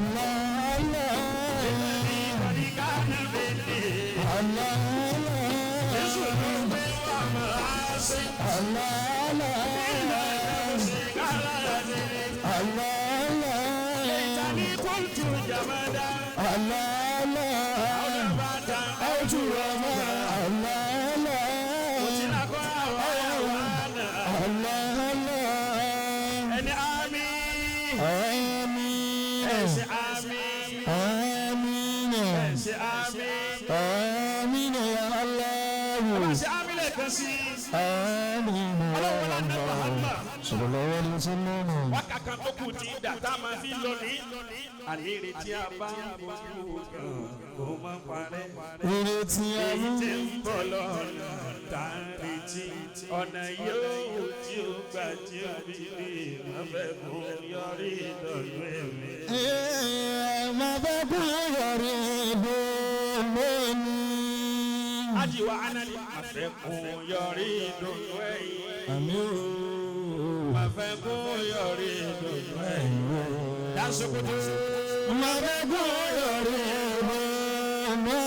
الله الله. الذي قد كان مني. الله الله. بذنوب ومعاصي. الله الله. إلا نفسي قالتني. الله الله. ليتني كنت جمدا. الله أو الله. نباتا أو ترابا. الله الله. قتل حيوانا. الله الله. Ẹni àmín. آمين. Ẹ ṣe àmín. آمين. Ẹ ṣe àmín. آمين يا الله. Ẹ bá ṣe àmín lẹ́ẹ̀kan sí i. آمين يا Ọlọ́run náà الله. Muhammad. صلى الله عليه وسلم. Wákà kan tó kù ti dà tá a máa fi lọ ní. Àní ìrètí a bá ń fojú kan kó má parẹ́. Ìrètí Èyí tí àwọn ń bọ̀ lọ́nà tá ń retí. Ọ̀nà yóò tí ó gbà tí ó fi lè má fẹ́ kún yọrí ìdọ̀lú ẹ̀mí. Máa fẹ́ kú yọrí ìdùnnú mi. Ajiwa anani má fẹ́ kún yọrí ìdùnnú ẹ̀yìn. Àmín o. Má fẹ́ kún yọrí ìdùnnú ẹ̀yìn. Dansokoto. Máa fẹ́ kú yọrí ìdùnnú mi.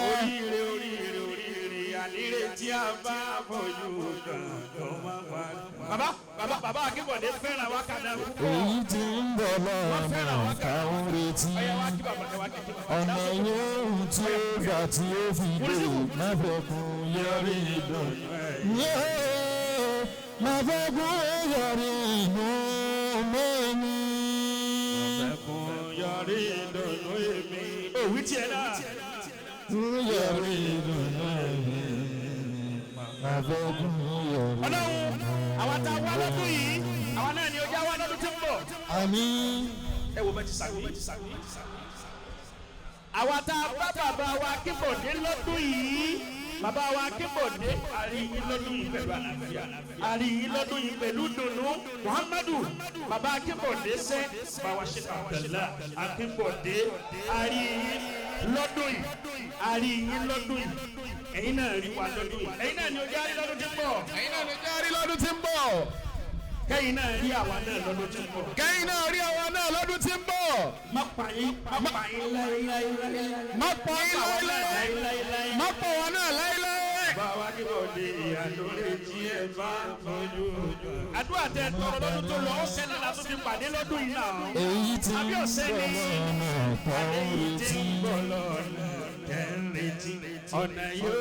Oríire, oríire, oríire, àníre tí a bá fojú kan tó máa pa. Bàbá, bàbá, bàbá Akínbọ̀dé fẹ́ràn wákàtí púpọ̀. Èyí tí ń bọ̀ lọ́nà táwọn retí. Ọ̀yá wá kí bàbá, ẹ wá kí bàbá. Ọ̀nà yóò tí ó gbà tí ó fi dé má fẹ́ kú yọrí ìdùnnú. Yóò má fẹ́ kú yọrí ìdùnnú mi. Ẹkún yọrí ìdùnnú èmi. Òwú tiẹ̀ náà. Yọrí ìdùnnú mi. Má fẹ́ kú yọrí. Ọlọ́run, àwọn tá a wá lọ́dún yìí, àwọn náà ni ó já wá lọ́dún tí ń bọ̀. Àmín. Ẹ wo bẹ́ẹ̀ ti sàmì. Àwa tá a bá bàbá wa Akínbọ̀dé lọ́dún yìí, bàbá wa Akínbọ̀dé, àríyìn lọ́dún yìí pẹ̀lú àlàáfíà, àríyìn lọ́dún yìí pẹ̀lú dùnú. Muhammadu, bàbá Akínbọ̀dé sẹ́, bàbá Sheikh Abdallah Akínbọ̀dé, àríyìn lọ́dún yìí, àríyìn lọ́dún yìí, ẹ̀yin náà rí wa lọ́dún yìí, ẹ̀yin náà ni ojú àrí lọ́dún tí ń bọ̀. Ẹ̀yin náà lè jẹ́ àrí lọ́dún tí ń bọ̀. Kẹ́yìn náà rí àwa náà lọ́dún tí ń bọ̀. Kẹ́yìn náà rí àwa náà lọ́dún tí ń bọ̀. Má pa yín, má pa yín láéláé. Má pa yín láéláé. Láéláé. Má pa wá náà láéláé. Bàbá Akínbọ̀dé, àdóre tí ẹ bá fojú ojú. Àdúrà tẹ tọrọ lọ́dún tó lọ, ó ṣẹ náà látún fi pàdé lọ́dún yìí náà. Èyí tí ń Àbí bọ̀ ọ̀sẹ̀ ni. lọ́nà táwọn Èyí tí retí. ń bọ̀ lọ́nà tẹ̀ ń retí. Ọ̀nà yóò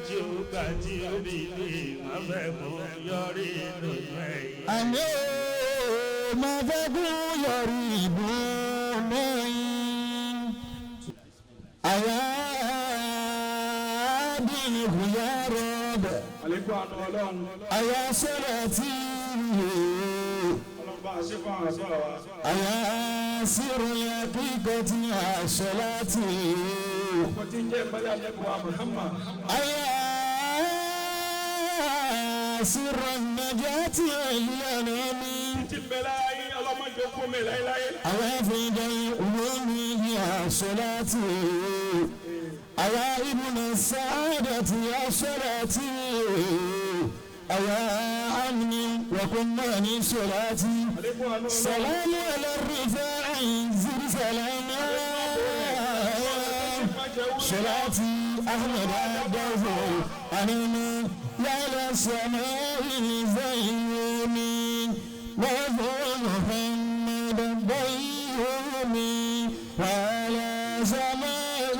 tí ó gbà tí ó fi lè má fẹ́ mú yọrí ìdùnnú ẹ̀yìn. Àmín o, máa fẹ́ kú yọrí ìdùnnú yín. Àyà bí ìhùyà rọ̀bẹ̀. Àlékún àánú Ọlọ́run. Àyà sọ̀rọ̀ tí Ọlọ́run bá a ṣe fún àwọn àṣọ wa. Àyà sírò yà kíkọ́ tí a láti. Ọkọ̀ tí ń jẹ́ ìpẹ́lẹ̀ àlẹ́kùn wa Muhammad. Àyà sírò nàjàtì ìlànà mi. Tí ń bẹ láyé ọlọ́mọdé kú mi láéláé. على فدي أمه يا صلاتي، على ابن السعادة يا صلاتي، أيا أمني وكماني صلاتي. Àlékún àánú Ọlọ́run. سلام على الرفاع زر سلاما. صلاتي أحمد عبده أنني على السماء زيني وهو محمد بيومي وعلى سماء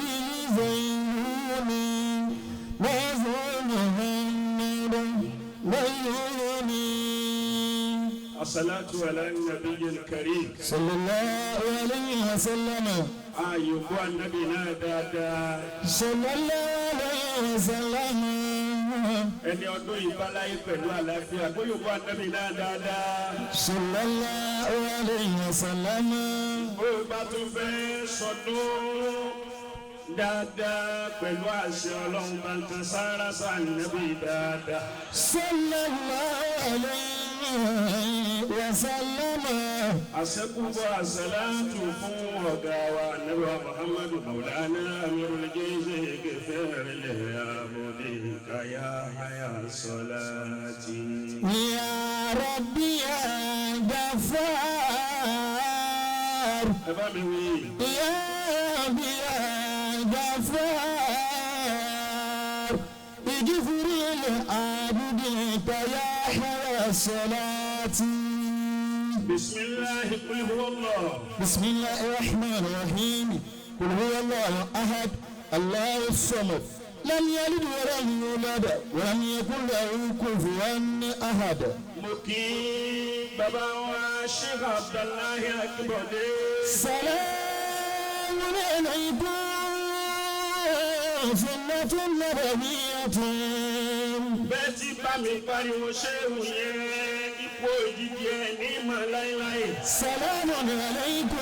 زيني وهو محمد بيومي. الصلاة على النبي الكريم. صلى الله عليه وسلم. Àyùkú ànábì náà dáadáa. صلى الله عليه وسلم. Ẹni ọdún yìí bá láyé pẹ̀lú àlàáfíà kó yòókù ànábì náà dáadáa. صلى الله عليه وسلم. Bó o bá tún fẹ́ sọdún dáadáa pẹ̀lú àṣẹ Ọlọ́run, bá ń kan sára sànábì dáadáa. صلى الله عليه وسلم. Àṣẹ́kùbọ̀ àṣàlátù fún ọ̀gá wa ànábì wa Muhammadu Maulana Amirul Jaysh gẹ̀fẹ́rẹ́ àbòdì kàyà àyà sọláàtì. يا ربي يا غفار. Ẹ bá mi wí. يا ربي يا غفار اغفر لعبدك يا خير الصلاة. Bisimilahi kul huwa Allah. بسم الله الرحمن الرحيم. قل هو الله أحد الله الصمد لم يلد ولم يولد ولم يكن له كفوا أحد. Mo kí bàbá wa Sheikh Abdullahi Akínbọ̀dé. سلام عليكم سنة نبوية. Bẹ́ẹ̀ tí bá mi pariwo ṣéwù yẹn ipò òjijì ẹ̀ ní mọ̀ láéláé. سلام عليكم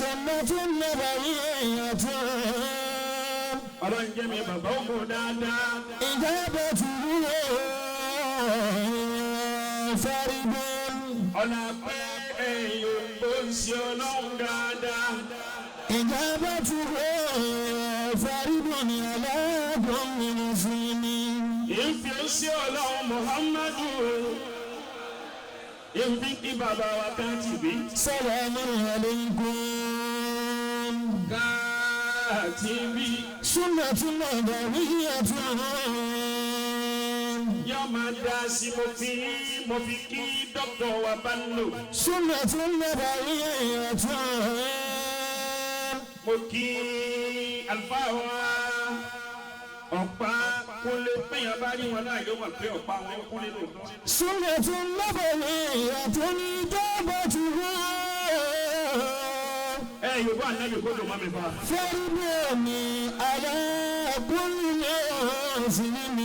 سنة نبوية. Ọlọ́run jẹ́ mi bàbá ògùn dáadáa. إجابته فرد. Ọ̀nà pé ẹ̀yìn ògbó ń ṣe ọlọ́run dáadáa. إجابته فرد على كل مسلم. Ìfi ń ṣe ọlọ́run Muhammadu. Ìfi kí bàbá wa kan tì bí. سلام عليكم Káàtì bí. سنة نبوية. Yọ́ máa dá sí mo fi kí dókítà wa bá ń lò. سنة نبوية. Mo kí àlùfáà wa ọ̀pá kúnlé péyàn bá rí wọn náà yóò mọ̀ pé ọ̀pá wọn kúnlé lóòótọ́. سنة نبوية إجابته Ẹ yorùbá ànábì kó dùn mọ́ mi fa. فرد على كل مسلم.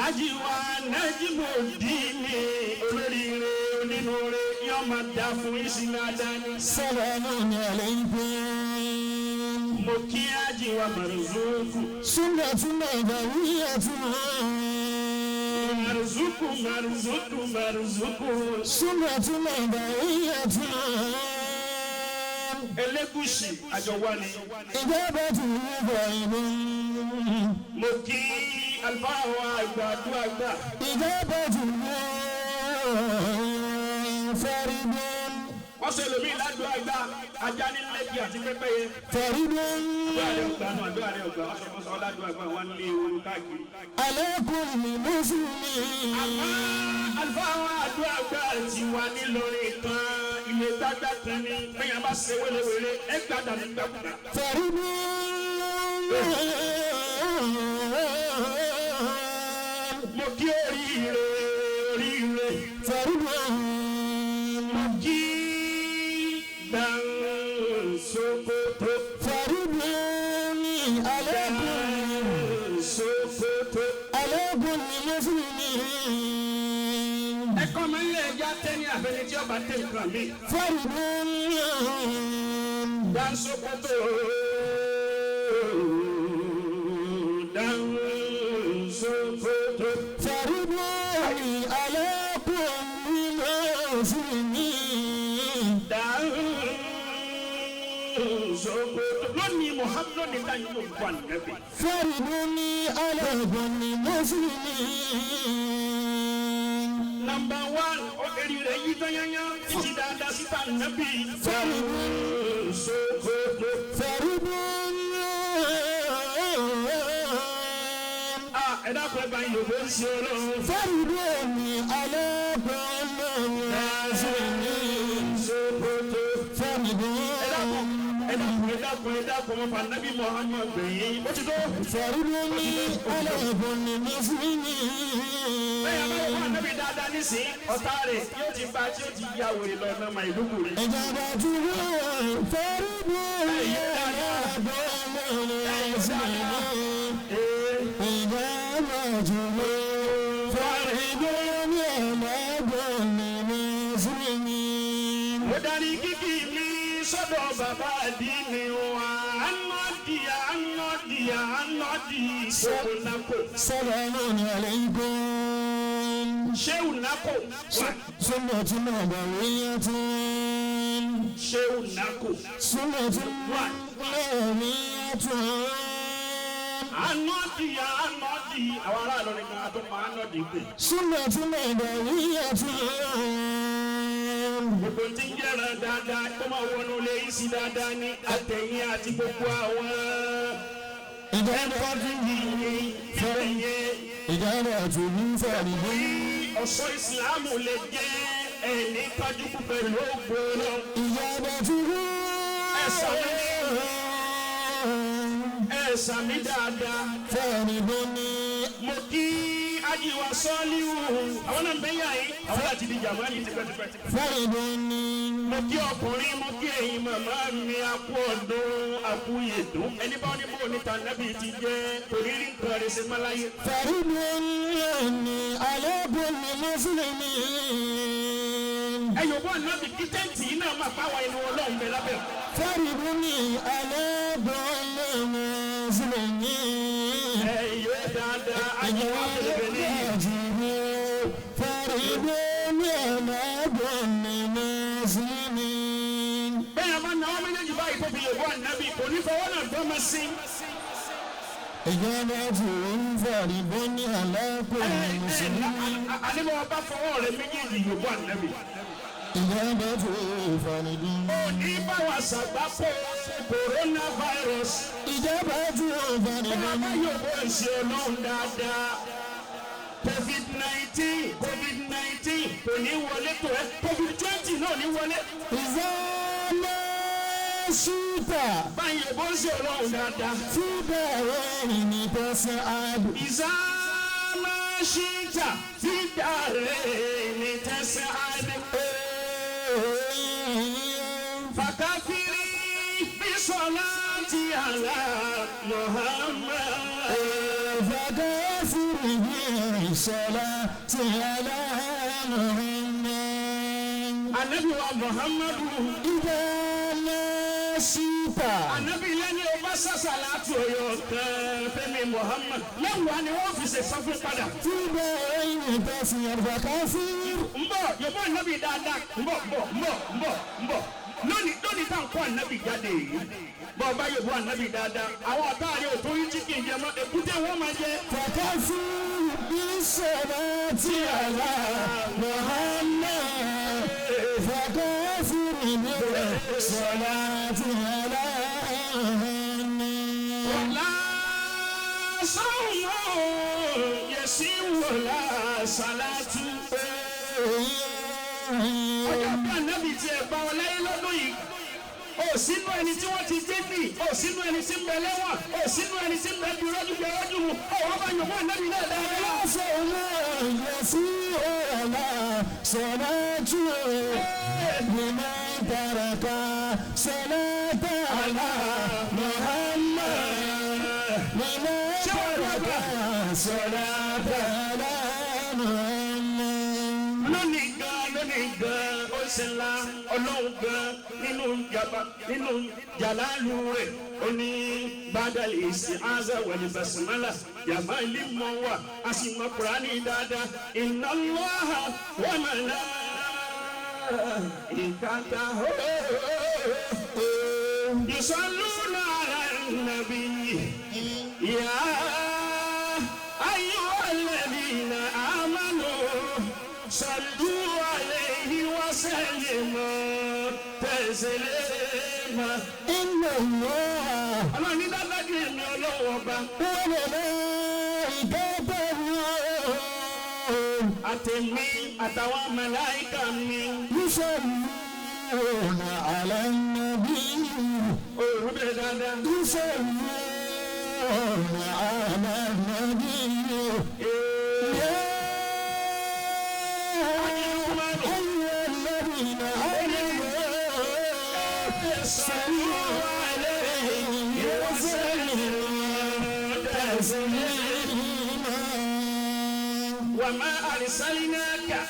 Àjíwá Nájímù Díìnì olóríire onínúure yóò máa dá fún ìsìnlẹ̀ àdáni. سلام عليكم. Mo kí Àjíwá Màrúzúkù. سنة نبوية. Màrúzúkù Màrúzúkù Màrúzúkù. سنة نبوية. Elégùṣì àjọ wa ni. إجابته غيب. Mo kí àlùfáà wa àgbà àdúrà gbà. إجابته فرد. Wọ́n sọ èlòmíì ládùúgbà gbà ajá ní lẹ́kì àti pẹ́pẹ́yẹ. فرد. Àdúrà rẹ̀ ọgbà náà àdúrà rẹ̀ ọgbà wọ́n sọ fún sọ ládùúgbà gbà wọ́n lé ehoro káàkiri. على كل مسلم. Àlùfáà wa àdúrà gbà ti wà nílọrin kan ilé gbàgbà kan ní bẹ́ẹ̀ bá ṣe wéléwélé ẹ gbàdá ní gbàgbà. فرد. Mo kí oríire oríire. فرد. Mo kí Dansokoto. فرد على كل Dansokoto. على كل مسلم. Ẹ̀kọ́ mi ń lé ẹja tẹ́ ní àfẹni tí ọba tẹ nǹkan mi. فرد. Dansokoto. Dansokoto. فرد على كل مسلم. Dansokoto. Lónìí Muhammadu lónìí táyé ló ń bọ̀ ànábì. فرد على كل مسلم. Number one, eri rẹ̀ yí tányányá títí dáadáa síta ànábì. Dansokoto. فرد. Ah, ẹ dákun ẹ bá yín lòbó ń ṣe ọlọ́run. فرد على كل مسلم. Dansokoto. فرد. Ẹ dákun ẹ dákun ẹ dákun ẹ dákun mo fà nábì Muhammad gbẹ̀yìn. Ó ti tó. فرد على كل مسلم. Bẹ́ẹ̀ bá wà nábì dáadáa nísìnyí, ọ̀tá rẹ̀ yóò ti bá tí ó ti ya wèrè lọ ọ̀nà Maiduguri. إجابته فرد على كل مسلم. إجابته فرد على كل مسلم. Mo darí kíkì mi sọ́dọ̀ bàbá àdínní wa. Anọ́dì anọ́dì anọ́dì Ṣéwù Nako. سلام عليكم. Ṣéwù Nako. سنة نبوية. Ṣéwù Nako. سنة نبوية. Anọ́dì anọ́dì àwọn aráàlú nìkan a tó máa anọ́dì pè. سنة نبوية. Gbogbo tí ń jẹ́ràn dáadáa kó máa wọnú ilé yìí sí dáadáa ní àtẹ̀yìn àti gbogbo àwọn Ìjọba yìnyín ìrẹ̀yẹ. ìjọba tòun fẹ̀rí dún. Ọ̀ṣọ́ ìsìlámù lè jẹ́ ẹni tọ́jú pẹ̀lú ògbó lọ. Ìjọba tòun. Ẹ sàmì dáadáa. Fẹ̀rí dún ní. Mo kí Ajiwa Sọ́líwù. Àwọn náà ń bẹ́ yà yín. Àwọn láti di jàmọ́ yìí tipẹ́tipẹ́. Fẹ̀rí dún ní. Mo kí ọkùnrin, mo kí ẹ̀yin màmá mi, akú ọdún, akú yèdún. Ẹni bá ní bò níta nábì ti jẹ́ orírí nǹkan rẹ̀ ṣe máláyé. Fẹ̀rí dún ní. Alẹ́kùn ní Mùsùlùmí. Ẹ yòówó ànábì kí tẹ́ǹtì yìí náà máa báwa ẹnu Ọlọ́run bẹ lábẹ́. Fẹ̀rí dún ní. Alẹ́kùn ní Mùsùlùmí. Ẹ yóò dáadáa, Ajiwa bẹ̀rẹ̀ ní. Bẹ́ẹ̀ a máa náwó méjèèjì báyìí tó fi yòówó ànábì kò ní fọwọ́ náà gbọ́mọ sí. Ìjọba tí ó ń fẹ̀rí bó ní alákòóso Mùsùlùmí. Àníbọ̀ ọba fọwọ́ rẹ méjèèjì yòówó ànábì. Ìjọba tí ó ń fẹ̀rí bó. Ní báwa ṣàgbápò coronavirus. Ìjọba tí ó ń fẹ̀rí bó. Bàbá yòówó ṣe ọlọ́run dáadáa. COVID-19 COVID-19 kò ní wọlé tó ẹ COVID-20 náà ní wọlé. Ìzọ́lá ṣútà Báyìí yòówó ṣe ọlọ́run dáadáa. tí bẹ̀rẹ̀ ní tẹ̀sán àdù. Ìsámá ṣíjà tí dàrẹ́ ní tẹ̀sán àdé. Fàkàfìrí bísọ̀lá ti àlá Muhammad. فكافر بالصلاة على محمد. Ànábì wa Muhammadu. إذا لا شئت Ànábì lẹ́ni o bá sàṣà láti ọ̀yọ́ kan Fẹ́mi Muhammad. Mẹ́wàá ni wọ́n fi ṣe sọ́fún padà. في بين تسير فكافر Ń bọ̀ yọ̀bọ̀ ànábì dáadáa ń bọ̀ ń bọ̀ ń bọ̀ ń bọ̀ ń bọ̀. Lónìí lónìí tá à ń kó ànábì jáde yìí. Bọ́ ọba yọ̀bọ̀ ànábì dáadáa. Àwọn ọ̀tá rẹ̀ ò tó rí chicken jẹ mọ́. Èkúté wọ́n máa jẹ. فكافر بالصلاة على محمد فكافر بالصلاة على محمد. Wàlá sọ́wọ́ yẹ̀sí wòlá sàlátù. Ọjọ́ bí ànábì tiẹ̀ bá ọ láyé lọ́dún yìí. O sínú ẹni tí wọ́n ti dé nì, o sínú ẹni tí ń bẹ lẹ́wọ̀n, o sínú ẹni tí ń bẹ bí rọ́jú bí rọ́jú mu, o wọ́n bá yòókù ànábì náà dáadáa. صلاة لمن ترك صلاة على محمد لمن ترك صلاة على محمد. Lónìí gan lónìí gan ó ṣe ńlá ọlọ́run gan nínú jaba nínú jàlálù rẹ̀ ó ní bàdàlì ìsìn áza wàlí basimala yàmá ilé mọ́ wà a sì mọ kúránì dáadáa inna Allaha wa malaikatahu yusalluna ala nabi ya ayyuhalladhina amanu sallu alayhi wa sallimu taslima. إن الله Ọlọ́run ní dájú èmi ọlọ́wọ́ ọba وملائكته àtẹ̀mí àtàwọn màláíkà mi. يصلون على النبي. Òru bẹ̀rẹ̀ dáadáa. يصلون على النبي. يا أيها الذين آمنوا صلوا عليه وسلموا تسليما. Wa ma arsalnaka.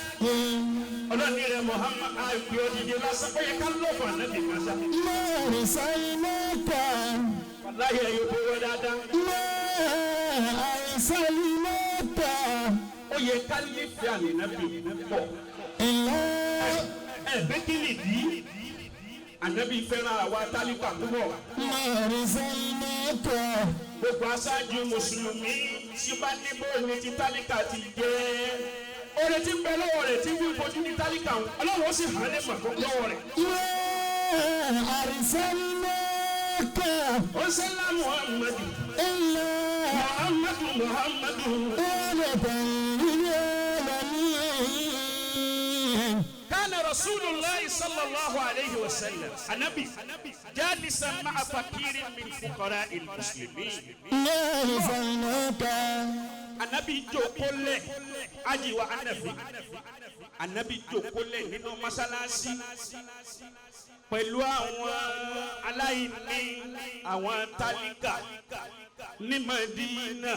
Ọlọ́run ní rẹ̀ Muhammad àìpé odidi lásán. Ó yẹ ká lọ́ọ̀fù ànábì kan sá. ما أرسلناك Wàláyé ẹ̀yọ́ tó wọ dáadáa. ما أرسلناك Ó yẹ ká nífẹ̀ẹ́ ànábì púpọ̀. إلا Ẹ bẹ́ẹ̀ kí nìdí? Ànábì fẹ́ràn àwa tálíkà púpọ̀. ما أرسلناك Gbogbo aṣáájú Mùsùlùmí tí bá ní bóyá ní ti tálíkà ti jẹ́. Oore tí ń bẹ lọ́wọ́ rẹ̀ tí ń fi fojú ní tálíkà. tálíkà ń ọlọ́run ó sì hàn lé mọ̀ lọ́wọ́ rẹ̀. أرسلناك Ó ṣe ńlá Muhammadu إلا Muhammadu Muhammadu. رحمة للعالمين. كان رسول الله صلى الله عليه وسلم النبي جالسا مع فقير من فقراء المسلمين. ما أرسلناك Anabi jókòó lẹ̀ ajiwa anabi anabi jókòó lẹ̀ nínú masalasi pẹ̀lú àwọn aláìní àwọn tálíkà ní Madina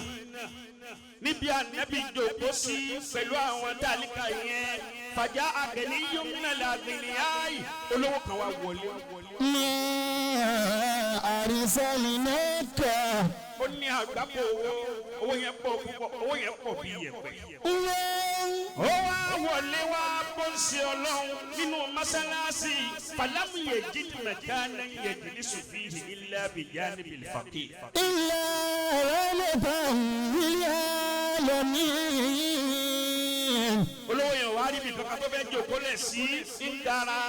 níbi anabi jókòó sí pẹ̀lú àwọn tálíkà yẹn fàjà àgẹ̀ní yomínàlá àgẹ̀níyáyì olówó kan wá wọlé. ما أرسلناك Ó ní àgbákò owó, owó yẹn pọ̀ púpọ̀, owó yẹn pọ̀ bí iyẹ̀pẹ̀. Ó wá wọlé wá bó ń ṣe ọlọ́run nínú mọ́sálásí fàlámù yẹ̀jì mẹ̀kánná yẹ̀jì ní sùfìhì ilẹ̀ abìyá níbi ìfàkì. إلا رحمة للعالمين. Olówó yẹn wàá rí ibi kankan tó fẹ́ jòkó lẹ̀ sí ń dára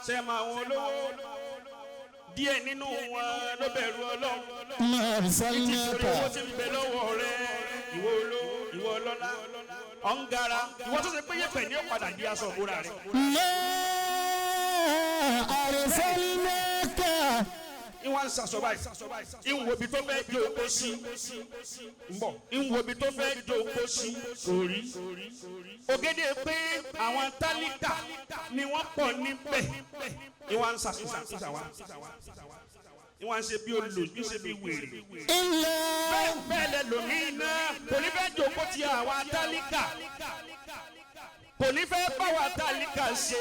sẹ́mu àwọn olówó díẹ̀ nínú wọn ló bẹ̀rù ọlọ́run. ما Nítorí owó أرسلناك tí ń bẹ lọ́wọ́ rẹ ìwọ olówó ìwọ ọlọ́lá ọ̀ngara ìwọ tó ṣe pé yẹ̀pẹ̀ ní ó padà di aṣọ ìbora rẹ. ما أرسلناك Ìwọ ń sàṣọ báyìí ìwọ ibi tó fẹ́ jókòó sí ń bọ̀ ìwọ ibi tó fẹ́ jókòó sí kò rí. Ògèdè pé àwọn tálíkà ni wọ́n pọ̀ níbẹ̀ ìwọ ń sàṣọ sàṣọ ìwọ ń ṣe bí olùdí ṣe bí wèrè. إلا Bẹ́ẹ̀ lẹ lòmíì náà kò ní fẹ́ jókòó ti àwa tálíkà kò ní fẹ́ báwa tálíkà ṣe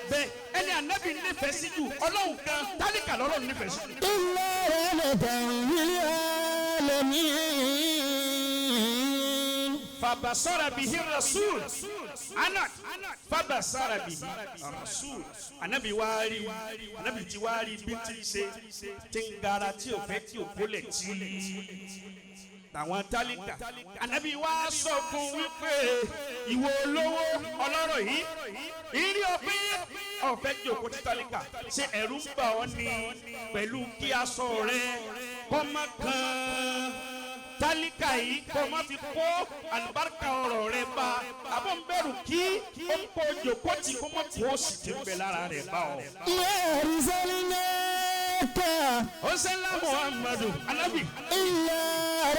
bẹ́ẹ̀ ẹni ànábì nífẹ̀ẹ́ sí jù ọlọ́run kan tálíkà lọ́lọ́run nífẹ̀ẹ́ sí jù. إلا رحمة للعالمين. Fàbàsọ́ra bihi rasul anak fàbàsọ́ra bihi rasul anabi wá rí anabi ti wá rí bí tí ń ṣe tí ń gara tí ò fẹ́ tí ò kólẹ̀ tí tàwọn tálíkà anabi wá sọ fún wípé ìwọ olówó ọlọ́rọ̀ yìí ìrí ọ̀pẹ́ ọ̀fẹ́ jòkó tí tálíkà ṣe ẹ̀rù ń bà ọ́ ni pẹ̀lú kí aṣọ rẹ kọ́ má kan tálíkà yìí kó má fi kó àlùbáríkà ọ̀rọ̀ rẹ bá àbọ̀ ń bẹ̀rù kí ó ń kó jòkó tí kó má kó o sì ti ń bẹ lára rẹ̀ bá ọ. ما أرسلناك Ó ṣe ńlá Muhammadu anabi إلا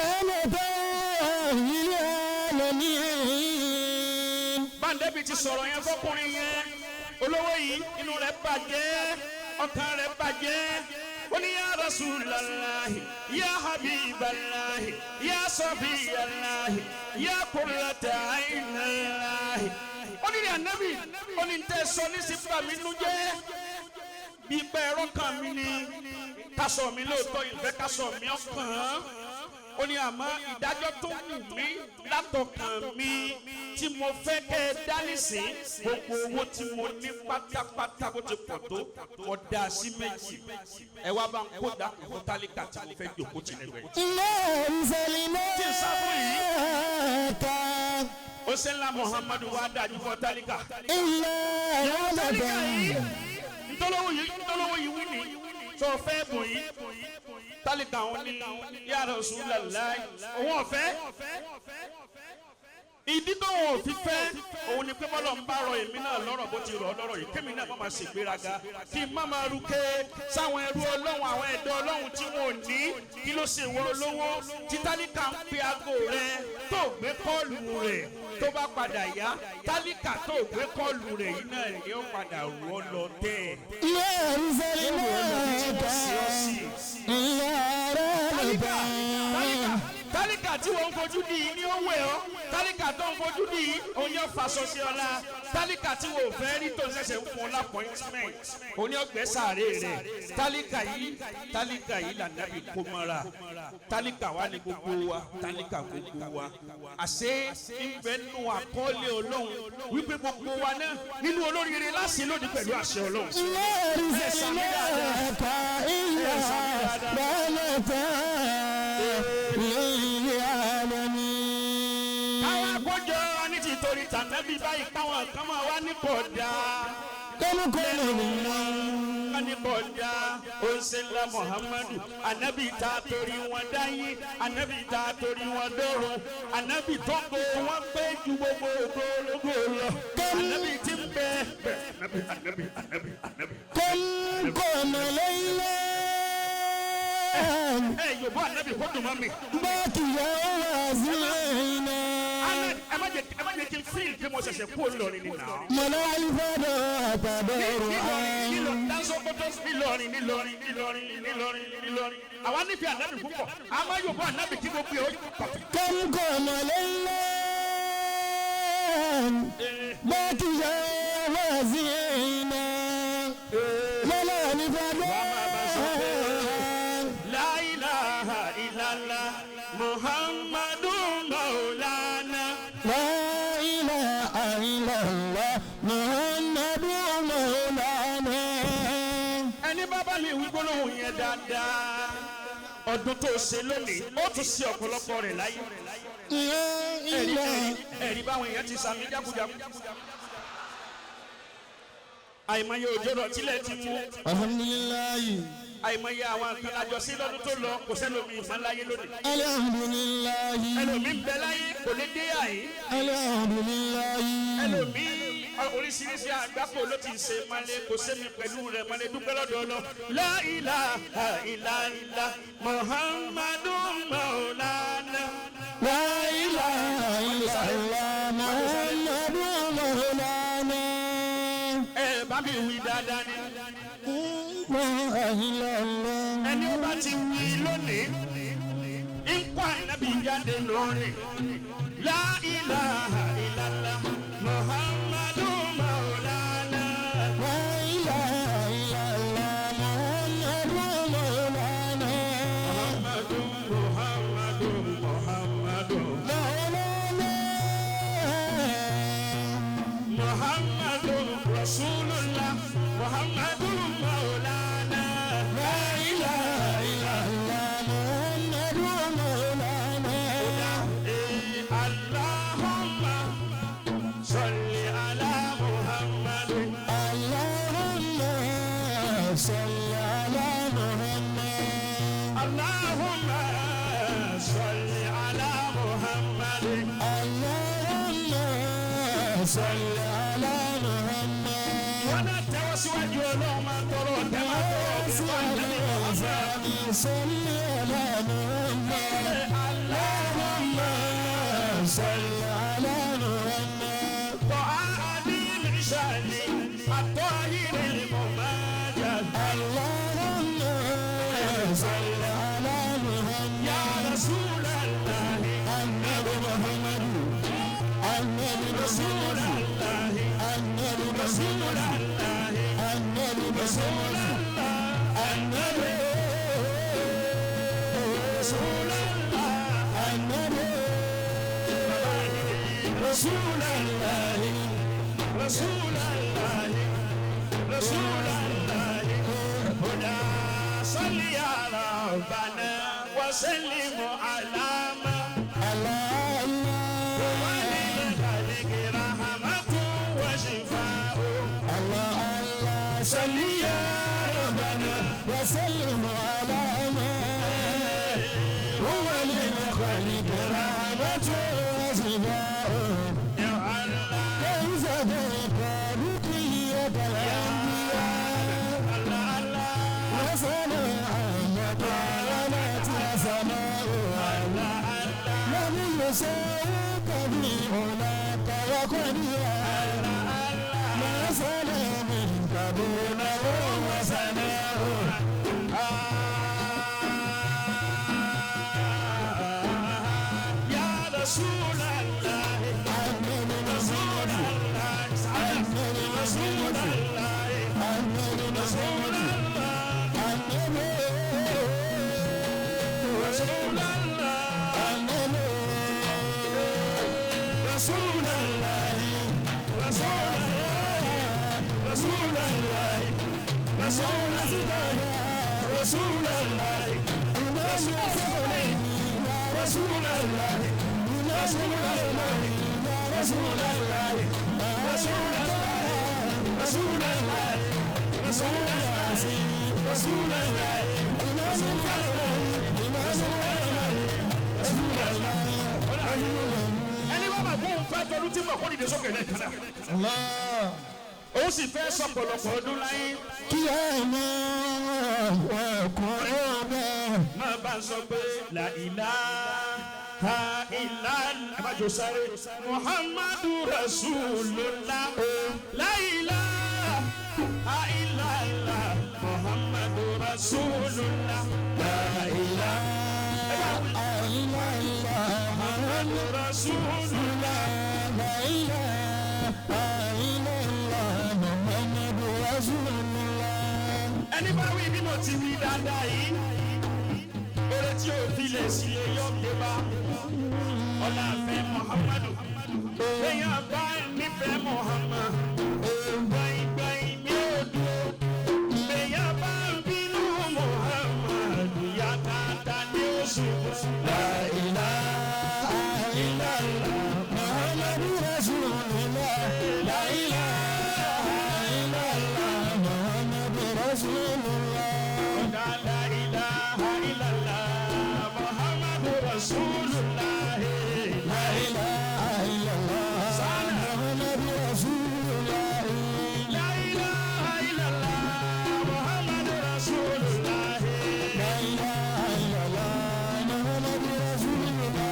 رحمة للعالمين. Báńdẹ́bì ti sọ̀rọ̀ yẹn fọkùnrin yẹn olówó yìí inú rẹ̀ bàjẹ́ ọkàn rẹ̀ bàjẹ́ ó ní ya Rasulallahi ya Habiballahi ya Safiyallahi ya Qurrata aynillahi. Ó ní ní ànábì ó ní tẹ́ sọ ní sí bà mí nú jẹ́ bí pé ẹ̀rọ kan mi ni kásọ̀ mi lóòótọ́ ìfẹ́ kásọ̀ mi ọkàn ó ní àmọ́ ìdájọ́ tó wù mí látọkàn mi tí mo fẹ́ kẹ́ ẹ dá nísìn gbogbo owó tí mo ní pátápátá bó ti pọ̀ tó mo dá a sí méjì ẹ wá bá ń kó dákun fún tálíkà tí mo fẹ́ jòkó tì lẹ́gbẹ̀ẹ́. إلا أرسلناك Ó ṣe ńlá Muhammadu wá dájú fún tálíkà. إلا Tálíkà yìí رحمة ntọ́lọ́wọ́ yìí wí ni tó fẹ́ bùn yìí tálíkà òun ní ya Rasulullah òun ọ̀fẹ́ ìdí tó wọn ò fi fẹ́ òun ni pé bọ́lọ̀ ń bá rọ èmi náà lọ́rọ̀ bó ti rọ̀ ọ́ lọ́rọ̀ yìí kémi náà má máa ṣègbéraga kí n má máa ruké sáwọn ẹrú ọlọ́run àwọn ẹ̀dọ́ ọlọ́run tí wọn ò ní kí ló ṣe wọ olówó tí tálíkà ń pe aago rẹ tó gbé kọ́ọ̀lù rẹ̀ tó bá padà yá tálíkà tó gbé kọ́ọ̀lù rẹ̀ yìí náà ni ó padà rú ọ lọ tẹ́ ẹ̀. ما أرسلناك إلا Tálíkà رحمة tálíkà tí wọ́n ń fojú di yìí ní ó wẹ̀ ọ́ tálíkà tó ń fojú di yìí òun yóò faṣọ sí ọlá tálíkà tí wọ́n ò fẹ́ rí tó ń ṣẹ̀ṣẹ̀ ń fún ọ lápọ́ìntmẹ̀ntì òun yóò gbẹ́ sàárè rẹ̀ tálíkà yìí tálíkà yìí lànàbì kó mọ́ra tálíkà wa ni gbogbo wa tálíkà gbogbo wa àṣé ìbẹ́ nù àkọọ́lẹ̀ ọlọ́run wípé gbogbo wa náà nínú olóríire láṣẹ lónìí pẹ̀lú àṣẹ ọlọ́run. ما أرسلناك إلا رحمة للعالمين. Káwọn akójọ ní tìtorí tànàbí báyìí káwọn kan máa wá ní kọjá. Kọ́mú kọ́mọ Wọ́n ní kọjá òǹṣẹ́lá Muhammadu anabi ta torí wọn dáyé anabi ta torí wọn dọ́run anabi tó gbó wọn pé ju gbogbo ògbólógbò lọ anabi ti ń bẹ bẹ anabi anabi anabi anabi. Kọ́mú kọ́mọ lẹ́yìn. Ẹ yòbó anabi kó dùn mọ́ mi. Bákìyà wà sí ẹ̀yìnà. Ahmed ẹ má jẹ́ kí n fíìl kí mo ṣẹ̀ṣẹ̀ kú olórin ni nà. Mọ̀lá ìfọ̀dọ̀ àtàbẹ̀rù Nílọrin nílọrin àrùn. dáńsọ́kọ́tọ́ nílọrin nílọrin nílọrin nílọrin nílọrin. Àwa nífẹ̀ẹ́ anabi púpọ̀ a máa yòbó anabi kí gbogbo ẹ̀ ó pàtó. Kọ́mú kọ́mọ lẹ́yìn. Bákìyà wà sí ẹ̀yìnà. Mọ̀lá ìfọ̀dọ̀. La ilaha illallah Muhammadu Maulana. La ilaha illallah Muhammadu Maulana. Ẹni bá bá lè wí gbólóhùn yẹn dáadáa. Ọdún tó ṣe lónìí, ó tún ṣe ọ̀pọ̀lọpọ̀ rẹ̀ láyé. La Ẹ̀rí ilaha. ẹ̀rí ẹ̀rí báwọn èèyàn ti sàmì jákujàku. Àìmọye òjò rọ̀ tílẹ̀ ti mú. Alhamdulillahi. Àìmọye àwọn kan lájọ sí lọ́dún tó lọ kò sẹ́lómi ìmọ̀ láyé lónìí. Alhamdulillahi. Ẹlòmí ń bẹ láyé kò lè dé àyè. Alhamdulillahi. Ẹlòmí oríṣiríṣi àgbákò ló ti ṣe malẹ̀ kò sẹ́mi pẹ̀lú rẹ̀ malẹ̀ dúpẹ́ lọ́dọ̀ ọlọ́. La ilaha illallah Muhammadu Maulana. La ilaha illallah Muhammadu Maulana. Ẹ bá mi wí dáadáa ni. La ilaha illallah. Ẹni ó bá ti wí lónìí, ń kọ́ ànábì jáde lónìí. La ilaha illallah Muhammadu Maulana. La ilaha illallah Muhammadu Maulana. Muhammadu Muhammadu Muhammadu. Maulana. Muhammadu Rasulullah Muhammadu Maulana. La ilaha illallah Muhammadu Maulana. Allahumma salli ala Muhammad. Allahumma salli ala Muhammad. Allahumma salli ala Muhammad. Allahumma salli ala Muhammad. Wọ́n náà tẹ́wọ́ síwájú Ọlọ́run máa tọrọ ọ̀tẹ́ máa tọrọ ọ̀tẹ́ máa tẹ̀lé Muhammad. Salli ala Muhammad. Allahumma salli ala Muhammad. طعام الشأن الطاهر المماجد. Allahumma salli ala Muhammad. يا رسول الله Annabi Muhammad. Annabi رسول Muhammad. الله Annabi رسول Muhammad. الله Annabi رسول Muhammad. الله Annabi. رسول الله Annabi. رسول الله رسول الله رسول الله هدى صل يا ربنا وسلم على ما Allah Allah. وللخلق رحمة وشفاء. Allah Allah. صل يا ربنا وسلم على ما هو للخلق رحمة وشفاء. يا الله كيف بقية الأنبياء الله الله وسلام طالت سماء الله الله لم يسوق في هناك وقريا ما سلام دونه وسناء. يا رسول الله رسول الله رسول الله رسول الله رسول الله رسول الله رسول الله رسول الله رسول الله رسول الله رسول الله رسول الله رسول الله. Rasulullah, Rasulullah, Rasulullah, Rasulullah, Rasulullah, Rasulullah. Ẹni bá bàbá òun fẹ́ tọdún tí mọ̀ kó dìde sókè lẹ́ẹ̀kan náà. Allah. Ó sì fẹ́ sọ̀pọ̀lọpọ̀ ọdún láyé. Kí ẹ máa wà kọ́ ọ́ Máa bá ń sọ pé la ilaha illallah. Ẹ má jò sáré. Muhammadu Rasulullah. La ilaha illallah. Muhammadu Rasulullah. La ilaha illallah. Muhammadu Rasulullah. La ilaha illallah Muhammadu Rasulullah. Ẹni bá wí bí mo ti wí dáadáa yìí, eré tí o fi lè sí lè yọ dé bá ọ̀nà àfẹ́ Muhammadu. Èèyàn bá nífẹ̀ẹ́ Muhammad, gbẹ̀ngbẹ̀ng ní odò. Èèyàn bá ń bínú Muhammadu, yá dáadáa ní oṣù. La ilaha illallah Muhammadu Rasulullah. La ilaha illallah Muhammadu Rasulullah. Ọ̀gá la ilaha illallah Muhammadu Rasulullah. La ilaha illallah Muhammadu Rasulullah. La ilaha illallah Muhammadu Rasulullah. La ilaha illallah Muhammadu Rasulullah.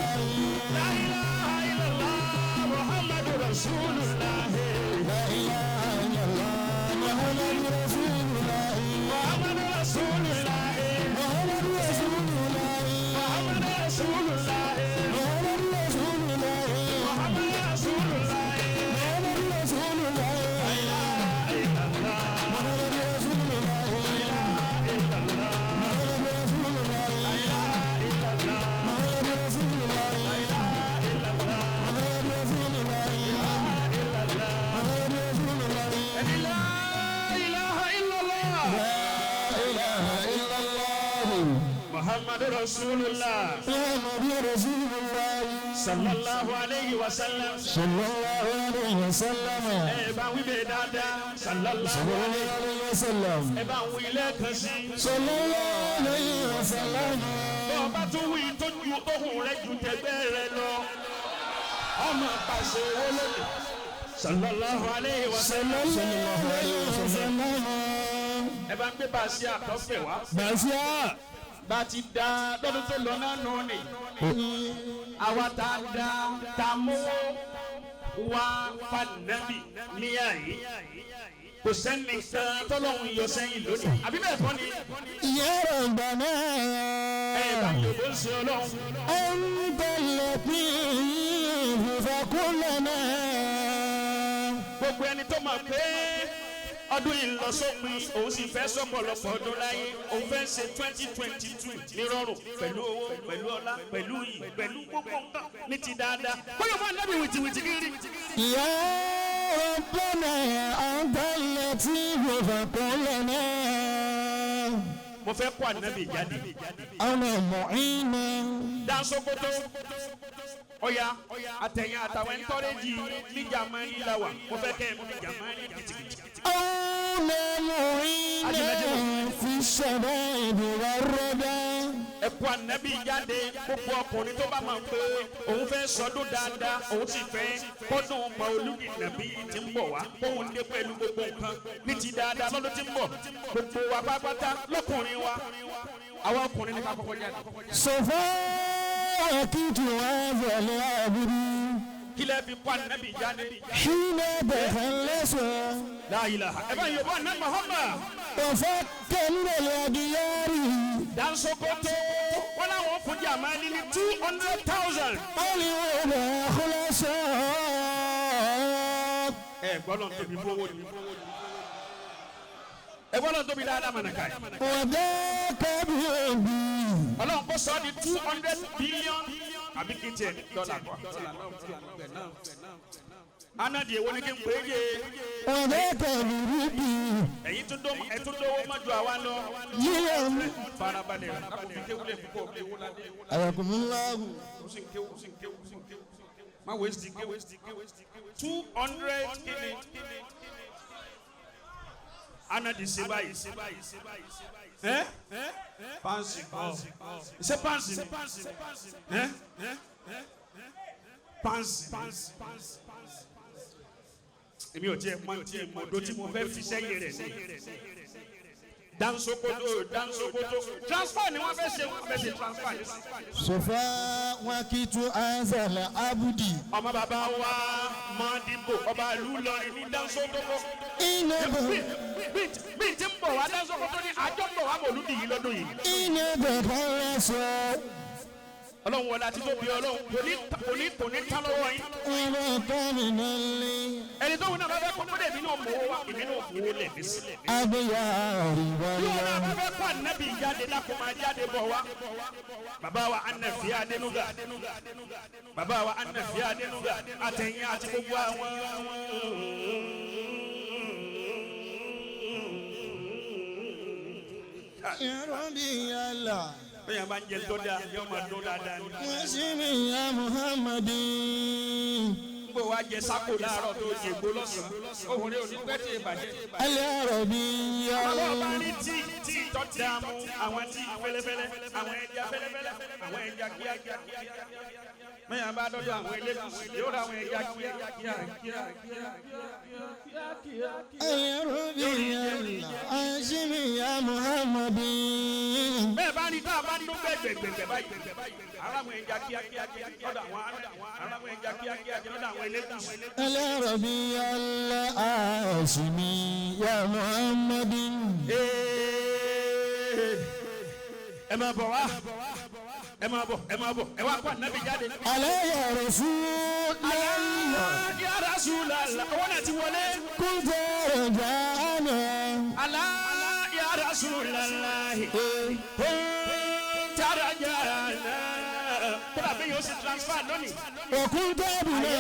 La ilaha illallah Muhammadu Rasulullah. La ilaha illallah Muhammadu Rasulullah. Muhammadu Rasulullah. Muhammadu Rasulullah. Muhammadu Rasulullah. Muhammadu Rasulullah. Muhammadu Rasulullah. Muhammadu Rasulullah. Muhammadu Rasulullah. Muhammadu Rasulullah. Muhammadu Rasulullah. Muhammadu Rasulullah. Muhammadu Rasulullah. Ẹni la ilaha illallah. La ilaha illallah. Muhammadu Rasulullah. Muhammadu Rasulullah. Sallallahu alayhi wa sallam. Sallallahu alayhi wa sallam. Ẹ bá wí bẹ́ẹ̀ dáadáa. Sallallahu Sallallahu alayhi. alayhi wa sallam. Ẹ bá wí lẹ́ẹ̀kan sí. Sallallahu alayhi wa sallam. Bọ́ ọ bá tún wí tó ju ohùn rẹ ju tẹgbẹ́ rẹ lọ. Ọmọ pàṣẹ owó lónìí. Sallallahu alayhi wa sallam. Sallallahu alayhi wa sallam. Ẹ bá ń gbé bàṣẹ àtọ́fẹ̀ wá. Bàṣíà. Bá a ti da lọ́dún tó lọ náà nù ni. Àwa tá a da tá a mówó wá fanabi níyà yìí. Kò sẹ́ni kan tọ́lọ́hún yọ sẹ́yìn lónìí. Àbí bẹ́ẹ̀ kọ́ ni Ya Rabbana. ẹ bá yòókù ń ṣe ọlọ́run. Anta al-latif fakulana. Gbogbo ẹni tó mọ̀ pé ọdún yìí ń lọ sópin, òun sì fẹ́ sọ́pọ̀lọpọ̀ ọdún láyé, òun fẹ́ ṣe 2022 nírọ̀rùn pẹ̀lú owó, pẹ̀lú ọlá, pẹ̀lú iyì, pẹ̀lú gbogbo nǹkan ní ti dáadáa. Bóyá fún ànábì wìtìwìtì kiri. Ya Rabbana anta al-latif fakulana. Mo fẹ́ kó ànábì jáde. Ana mu'ina. Dansokoto ọya àtẹ̀yìn àtàwọn ẹ̀ńtọ́rẹ́jì ní Jámánì la wà. Mo fẹ́ kẹ́ ẹ̀ mú ní Jámánì kìtìkìtì. أنا معينا في الشباب والردى. Ẹ kó ànábì jáde. Gbogbo ọkùnrin tó bá mọ̀ pé òun fẹ́ sọdún dáadáa, òun sì fẹ́ kọ́dún mọ̀ọ́lùdì nàbí tí ń bọ̀ wá, kóun dé pẹ̀lú gbogbo nǹkan ní ti dáadáa lọ́dún tí ń bọ̀. Gbogbo wa pátápátá lọ́kùnrin wa, àwọn ọkùnrin ní ká kọ́kọ́ jáde. صفاك هذا العبد Kí lẹ́ fi kó ànábì jáde? حين تخلص La ilaha. Ẹ bá yọ̀ bọ́ àná Muhammad. وفك من الأديار Dansokoto wọn làwọn fún Jamali ní 200,000. اليوم خلص. Ẹ gbọ́dọ̀ tóbi fowó ni. Ẹ gbọ́dọ̀ tóbi dáadáa mọ̀nàkà yìí. وذاك بيدي Ọlọ́run kò sọ di 200 billion àbí kí n tiẹ̀ ní dọ́là kọ́. Anadi èwo ni kí n pè é yé. وذاك بيدي Ẹ̀yin tún dówó ẹ̀ tún dówó mọ́jú àwa lọ. يوم Farabalẹ̀ lákòókò kéwúlẹ̀ púpọ̀ kéwú ládé. حياكم الله. Ó sì ń kéwú, ó sì ń kéwú, ó sì ń kéwú, ó sì ń kéwú. Má waste kéwù. 200 kìíní. Anadi ṣe báyìí. Ẹ́ pansi kọ́. Ṣé pansi ni? Ẹ́ pansi. Èmi ò tiẹ̀ mọ tí mo do tí mo fẹ́ fi sẹ́yìn rẹ̀ ni. Dansokoto dansokoto transfer ni wọ́n fẹ́ ṣe wọ́n fẹ́ ṣe transfer ní. Sofa wakitu azala abudi. Ọmọ bàbá wa Mọ́dìbò ọba ìlú Ìlọrin ní dansokoto. Iná bọ̀ Bí n ti ń bọ̀ wá dansokoto ní àjọ ń bọ̀ wá mọ̀lúdì yìí lọ́dún yìí. iná bọ̀ kọ́ra sọ. Ọlọ́run wọlé àti tóbi Ọlọ́run kò ní tán lọ́wọ́ yín. Ọ̀rọ̀ kọ́mi náà lé. Ẹni tó wù náà bá fẹ́ kó kódé èmi náà mọ̀ wá èmi náà fowó lẹ̀ mí sí. Abíyá Bí wọn náà àríwá. bá fẹ́ kó ànábì jáde lákò máa jáde bọ̀ wá. Bàbá wa Anafi Adenuga. Bàbá wa Anafi Adenuga. Àtẹ̀yìn àti gbogbo àwọn. Ìrọ̀bí yàrá. Bẹ́ẹ̀ bá ń jẹ tó dáa, yóò máa dún dáadáa ni. Mùsùlùmí ya Muhammadin. N kò wá jẹ sáko láàárọ̀ tó jẹ gbó lọ́sàn-án. Ohun rẹ̀ ò ní pẹ́ tí ì bàjẹ́. Al-Arabi Àwọn ọba ní tíì tó dààmú, àwọn tíì fẹ́lẹ́fẹ́lẹ́, àwọn ẹja fẹ́lẹ́fẹ́lẹ́, àwọn ẹja kíákíá. Mẹ́yàn bá dọ́dọ̀ àwọn elégùsì, yóò ra àwọn ẹja kíákíá. Al-Arabi Hashimi ya Muhammadin. Bẹ́ẹ̀ bá ní tá a bá dún gbẹ̀gbẹ̀gbẹ̀ báyìí. Ara àwọn ẹja kíákíá lọ́dọ̀ àwọn ara àwọn ẹja kíákíá lọ́dọ̀ àwọn elégùsì. Al-Arabi Hashimi ya Muhammadin. Ẹ máa bọ̀ wá, ẹ máa bọ̀, ẹ máa bọ̀, ẹ wá kó ànábì jáde. Ala ya Rasulallah. Ya Rasulallah, owó náà ti wọlé. Kunta rajana. Ala ya Rasulallah. Tarajana. Kódà bí yóò ṣe transfer lónìí. Wa kunta bina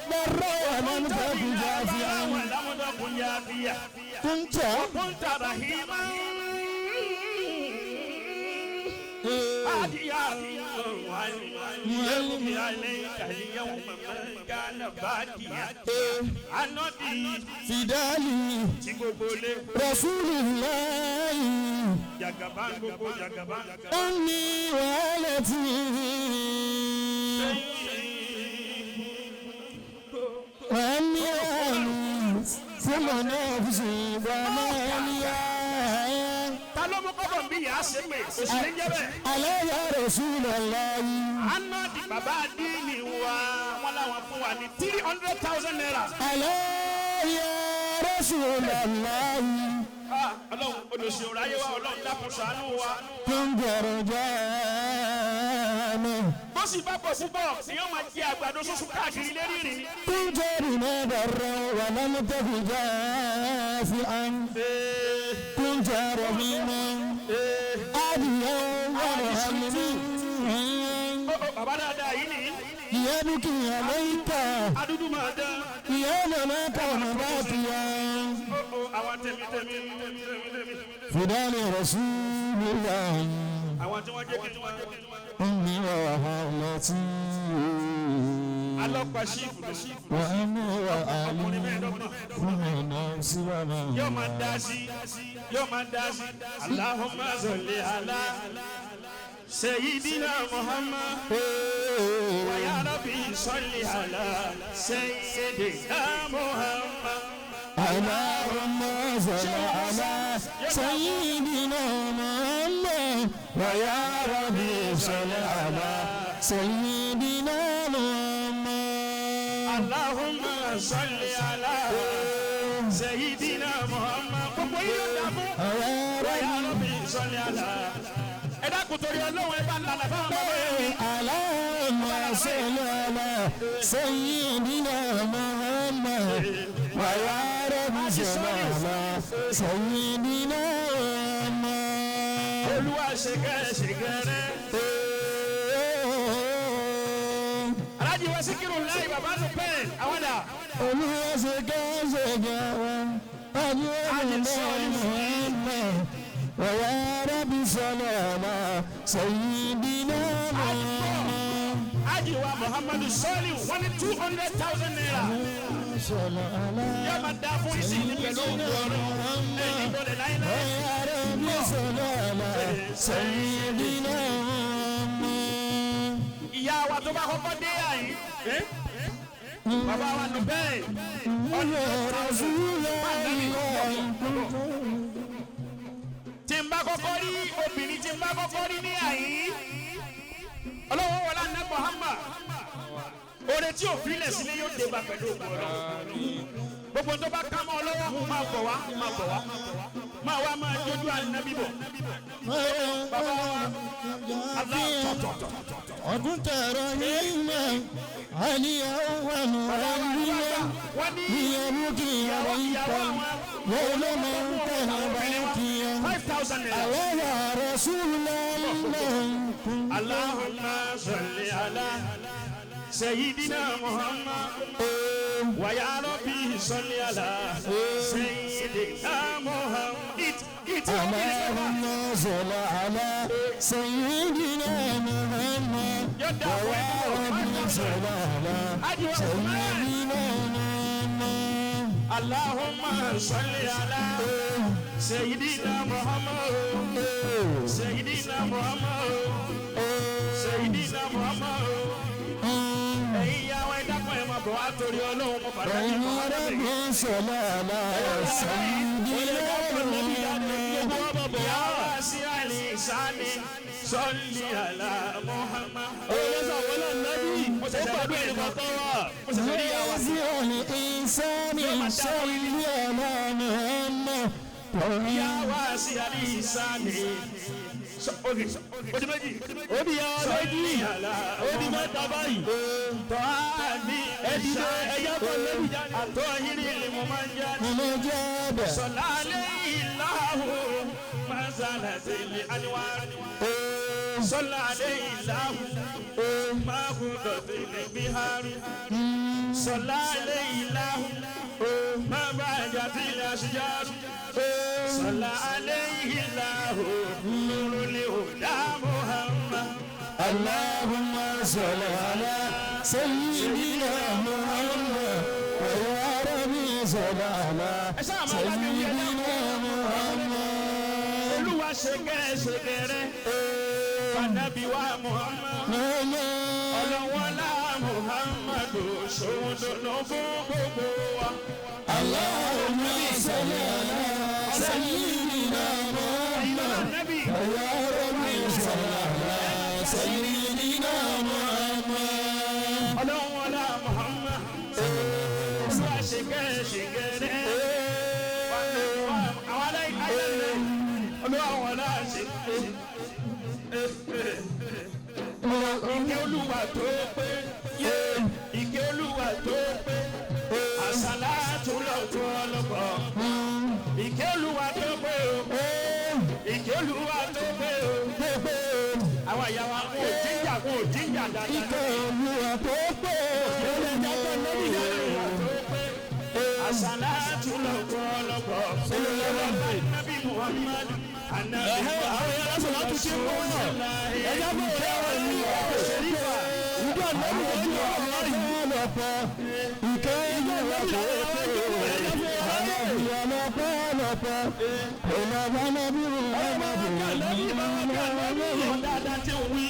barra wa lam takun jafi'an. Lámúdọ́kun yá bíyà. Kunta. Kúntà Rahima. Adiya wàlúmi alẹ́ kàlíyàwó màmá gánà bàdìyà. Anọ́dì Fidali. tí gbogbo lé. Rasulillahi. Jàgàbá gbogbo jàgàbá. أمي وعلتي وأمي وأهلي ثم نفسي ومالي Ta ló mú kọ́bọ̀ bí yàá ṣe pé òsì ní jẹ́ bẹ́ẹ̀. ألا يا رسول الله Anọ́dì bàbá Adíìnì wa wọ́n láwọn fún wa ní 300,000 naira. ألا يا رسول الله Ah, Ọlọ́run olùsèwòrán ayé wa Ọlọ́run dákun ṣàánú wa. كن درجانا Bó sì bá pọ̀ púpọ̀ èèyàn máa jẹ àgbàdo ṣoṣo káàkiri lérí rìn. كن جارنا برا ولم تك جافعا كنت رحيما أبيا ومهلما Ó, ó, Bàbá dáadáa yìí nìyí. يبكي عليك Adúdú máa dán. يا من كان باكيا Ó, ó, Àwọn tẹ̀mí tẹ̀mí tẹ̀mí tẹ̀mí. فدان رسول الله Àwọn tí wọ́n jẹ́ kí wọ́n. أمي وخالتي Alọ́pàá ṣífù ló. وأمي Ọkùnrin وأهلي mẹ́ẹ̀ẹ́dọ́gbọ̀n. ثم نفسي وما Yóò máa dá sí. Yóò máa dá sí. Allahumma salli ala Sayyidina Muhammad. Wa ya Rabbi salli ala Sayyidina Muhammad. اللهم صل على سيدنا محمد ويا ربي صل على سيدنا محمد Allahumma salli ala Sayyidina Muhammad. Gbogbo yìí ló dàbò. ويا Wa ya ربي Rabbi salli ala. Ẹ dákun torí Ọlọ́run ẹ bá ń lànà fáwọn bàbá yẹn. اللهم صل على سيدنا محمد ويا ربي صل على سيدنا محمد Olúwa ṣèkẹ́ ṣèkẹ́ rẹ̀. Aláàjì wa Síkírù láì bàbá tó pẹ́ àwọn dà. ويا رب صل على سيدنا محمد Ájì wa Muhammadu Sọ́ọ̀lì wọ́n ní 200,000 naira. Yóò máa dá fún ìsìn ní pẹ̀lú òkú ọ̀rọ̀ ẹ̀yìn ìbọ̀lẹ̀ láíláí. Ìyá wa tó bá kọ́kọ́ dé àyín. Bàbá wa nù bẹ́ẹ̀. Tí n bá kọ́kọ́ rí obìnrin tí n bá kọ́kọ́ rí ní àyín. Ọlọ́run wọlé àná Muhammad. Oore tí òfin lẹ̀ sílé yóò dé bá pẹ̀lú òkú ọ̀rọ̀. Gbogbo tó bá ká mọ́ ọ lọ́wọ́ máa bọ̀ wá máa bọ̀ wá. Máa wá máa jójú ànábì bọ̀. Bàbá wa aláàtọ̀tọ̀. Ọdún tẹ̀rọ yìí mọ̀ àníyàn wà nù àníyàn ìyẹ̀wò kì í yàrá ìkọ̀ wọ́n ló máa ń tẹ̀lé báńkì yẹn. 5,000 naira. Àwọn yàrá súnmọ́ Allahumma salli ala Sayyidina Muhammad. Wa ya Rabbi salli ala Sayyidina Muhammad. اللهم صل على سيدنا محمد ويا ربي صل على سيدنا محمد. اللهم صل على سيدنا محمد. سيدنا محمد. سيدنا محمد. Ẹ̀yin ìyá wa ẹ dákun ẹ máa bọ̀ wá torí Ọlọ́run mo fàdájì mọ́ يا ربي صل على سيدنا محمد. يا واسع الإحسان صل على محمد. Mo ṣẹ̀ṣẹ̀ gbàdúrà ẹnì kọ̀ọ̀kan wa. Mo ṣẹ̀ṣẹ̀ rí ìyá wa. واسع الإحسان صل على محمد. يا واسع الإحسان. Ó di méjì. Ó di ìyá méjì. Ó di mẹ́ta báyìí. Tọ́hání Ẹ dìde ẹ̀yà kan lẹ́bi jáde. àtọ́hírí ni mo máa ń jáde. مجاب Sọlá aléìláhù mazala tẹ̀lé aniwari. Sọlá aléìláhù máa tẹ̀lé bihari. Sọlá aléìláhù máa bá àjà tẹ̀lé àṣìjáru. Sọlá aléìláhù nuruli huda Muhammad. اللهم صل على سيدنا محمد ويا ربي صل على سيدنا محمد. Olúwa ṣe kẹ́ ṣe kẹrẹ́. Fanabi wa Muhammad. Ọlọ́wọ́lá Muhammadu ṣòun dùnú fún gbogbo wa. اللهم صل على سيدنا محمد Nabi ويا ربي صل على سيدنا محمد. ọlọ́wọ́lá Muhammad. Olúwa ṣe kẹ́ ṣe kẹrẹ́. Fanabi wa àwọn aláìláìlẹ̀. Olúwa ṣe kẹ́. Ìkẹ́ Olúwa tó pé. Ìkẹ́ Olúwa tó pé. Àsàlátù lọ́tún ọlọ́pọ̀. Ìkẹ́ Olúwa tó pé o. Ìkẹ́ Olúwa tó pé o. Àwọn ìyá wa kò jíjà kò jíjà dáadáa. Ìkẹ́ Olúwa tó pé. Olúwa tó pé. Àsàlátù lọ́tún ọlọ́pọ̀. Nabi Muhammad. Anabi Àwọn ìyá lásán láti ṣe ń bọ̀. Ẹ̀yà bọ̀ ọ̀rẹ́ wa ní ṣèrífà. Ìjọ ànábì tó ń bọ̀ láàyè. Ìkẹ́ Olúwa tó pé. Dáadáa tí ń wí.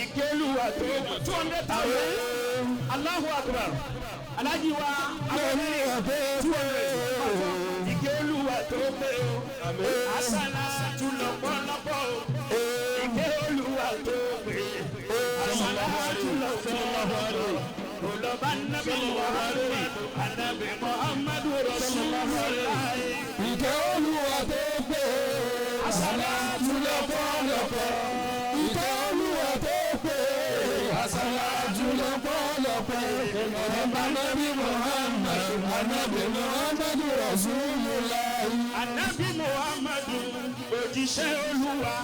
Ìkẹ́ Olúwa tó 200,000. Allahu Akbar. Alájí wa abẹ́rẹ́ 200. Ìkẹ́ Olúwa tó pé o. Àsàlátù lọ́pọ̀lọpọ̀ o. Ìkẹ́ Olúwa tó pé. Àsàlátù lọ́pọ̀lọpọ̀. Olọba Nabi Muhammad. Anabi Muhammadu Rasulullah. Ìkẹ́ Olúwa tó pé. Àsàlátù lọ́pọ̀lọpọ̀. Ìkẹ́ Olúwa tó pé. Àsàlátù lọ́pọ̀lọpọ̀. Ọba Nabi Muhammad. Anabi Muhammad Rasulullah. Anabi Muhammadu òjíṣẹ́ Olúwa.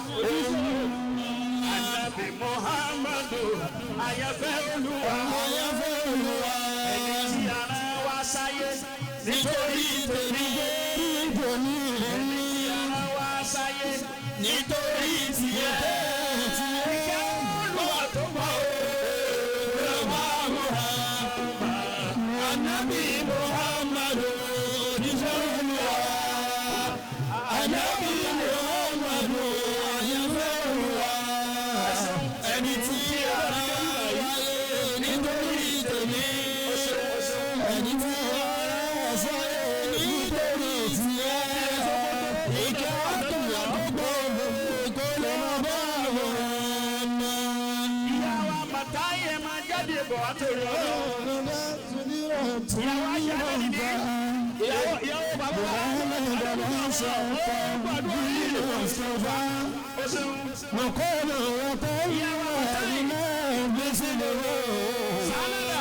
Anabi Muhammadu àyànfẹ́ Olúwa. Àyànfẹ́ Olúwa. Ẹni tí ara wa sáyé nítorí tèmi. Nítorí Ẹni tí ara wa sáyé nítorí tiẹ̀. Ìkẹ́ Olúwa tó pọ̀ o. bọ̀ wá torí ọlọ́run. Ìyàwó àṣà náà nìyí. Ìyàwó bàbá wa. Ó ṣeun. Sálálà.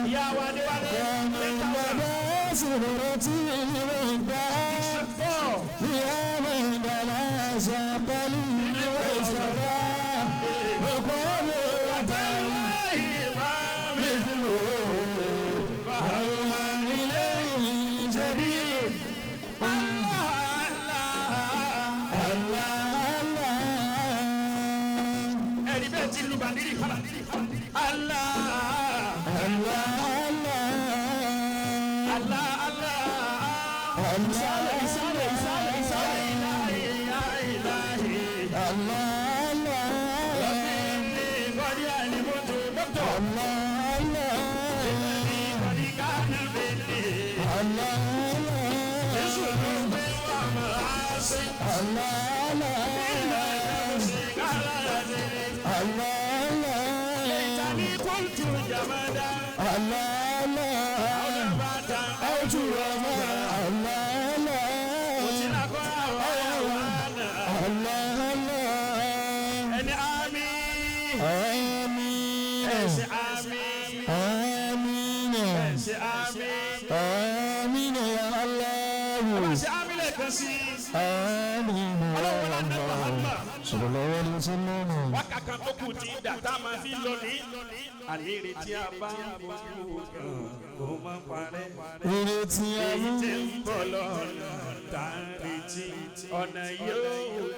Ìyàwó Adéwálé. 10,000. 4. Ẹ̀rí bẹ́ẹ̀ ti lu bàndírì kọ́lá. Allah. Allah Allah. Ìsàlẹ̀ ìsàlẹ̀ ìsàlẹ̀ ìsàlẹ̀ ìlàhí ìlàhí. Ní bọ́dí àlìmọ́tò dọ́kítọ̀. Ní bọ́dí kánà bèlè. Jésù ló gbé wà máa ṣe. Ìlànà ṣe kálá ṣe. Ìtàní kóòtù jàmádá. Àwọn bàtà òtí lákọ́ àwọn àwọn àná. Ẹni àmì. Ẹ̀ṣẹ̀ àmì. Ẹ̀ṣẹ̀ àmì. Àmín ya Allah. Ṣé àmì lẹ́ẹ̀kan sí i? Àmín ya Allah. Sallallahu alaihi wasallam. Wákà kan tó kù ti dà tá a máa fi lọ ní. Àní retí a bá ń bójú kan kó má parẹ́. Ìrètí Èyí àmín. tí ń bọ̀ lọ́nà tá a ń retí. Ọ̀nà yóò